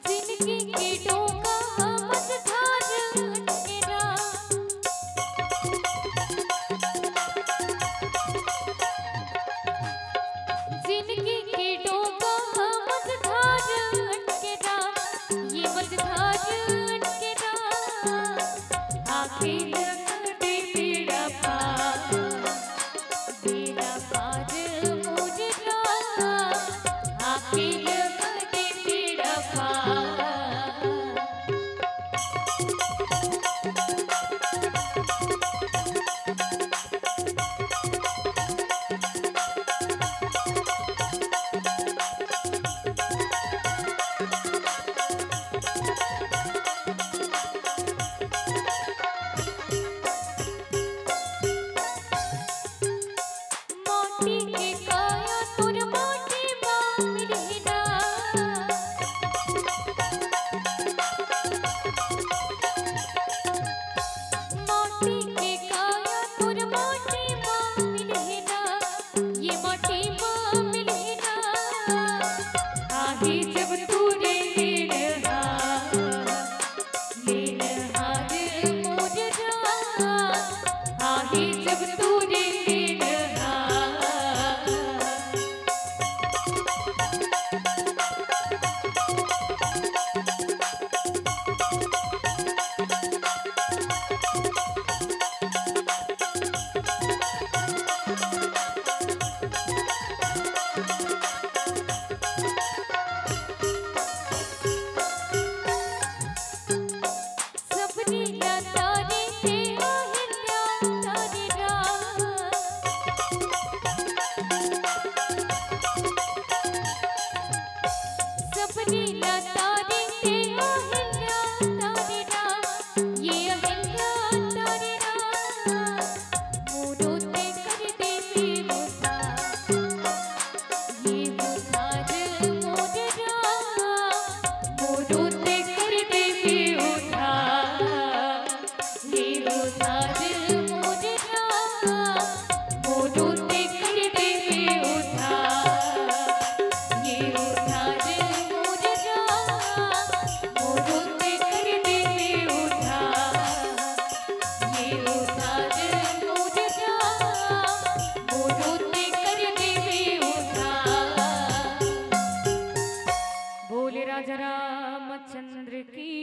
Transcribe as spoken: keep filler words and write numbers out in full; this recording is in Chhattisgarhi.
जिनगी के डोंगा मझधार अटकेरा। जिनगी के डोंगा मझधार अटकेरा, ये मझधार अटकेरा। आखिर कटे बेड़ा पार, बेड़ा पार मोर राम, आखिर कटे बेड़ा पार। माटी के काया तोर माटी मा मिलही ना। माटी के काया तोर माटी मा मिलही ना। ये माटी मा मिलही ना। आही जब तोरे लेनहार, लेनहार मोर राम, आही जब तोरे लेनहार। सबरी ला तारी ते अहिल्या तारी रा। सबरी ला तारी ते अहिल्या तारी रा। ये अहिल्या तारी रा। मोरो ते कर देबे उद्धार। ये उद्धार मोर राम, मोरो ते कर देबे उद्धार। ये उद्धार मोर राम, मोरो ते कर देबे उद्धार। ये उद्धार मोर राम, मोरो ते कर देबे उद्धार। ये उद्धार मोर राम, मोरो ते कर देबे उद्धार। बोले राजा रामचंद्र की।